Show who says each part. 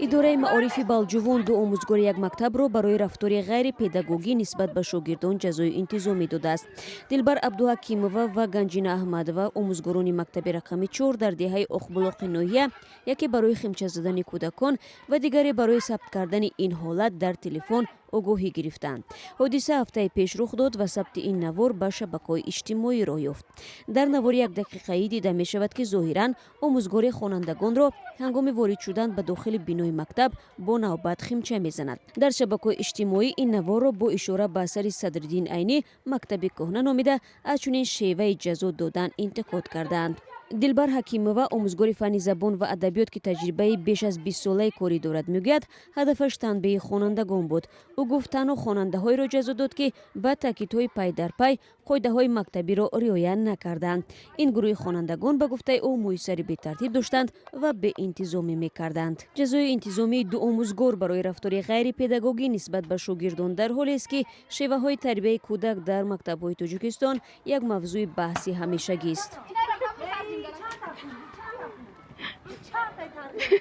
Speaker 1: Идораи маорифи Балҷувон ду омӯзгори як мактабро барои рафтори ғайрипедагогӣ нисбат ба шогирдон ҷазои интизомӣ додааст. Дилбар Абдуҳакимова ва Ганҷина Аҳмадова, омӯзгорони мактаби рақами 4 дар деҳаи Оқбулоқи ноҳия, яке барои химча задани кӯдакон ва дигаре барои сабт кардани ин ҳолат дар телефон огоҳӣ гирифтанд. Ҳодиса ҳафтаи пеш рух дод ва сабти ин навор ба шабакаҳои иҷтимоӣ роҳ ёфт. Дар навори якдақиқаӣ дида мешавад, ки зоҳиран омӯзгори хонандагонро ҳангоми ворид шудан ба дохили бинои мактаб бо навбат химча мезанад. Дар шабакаҳои иҷтимоӣ ин наворро бо ишора ба асари Садриддин Айнӣ «Мактаби кӯҳна» номида, аз чунин шеваи ҷазо додан интиқод кардаанд. Дилбар Ҳакимова, омӯзгори фанни забон ва адабиёт, ки таҷрибаи беш аз 20-солаи корӣ дорад, мегӯяд, ҳадафаш танбеҳи хонандагон буд. Ӯ гуфт, танҳо хонандаҳоеро ҷазо дод, ки ба таъкидҳои пай дар пай қоидаҳои мактабиро риоя накарданд. Ин гурӯҳи хонандагон, ба гуфтаи ӯ, мӯи сари бетартиб доштанд ва беинтизомӣ мекарданд. Ҷазои интизомии ду омӯзгор барои рафтори ғайрипедагогӣ нисбат ба шогирдон дар ҳолест, ки шеваҳои тарбияи кӯдак дар мактабҳои Тоҷикистон як мавзӯи баҳси ҳамешагист.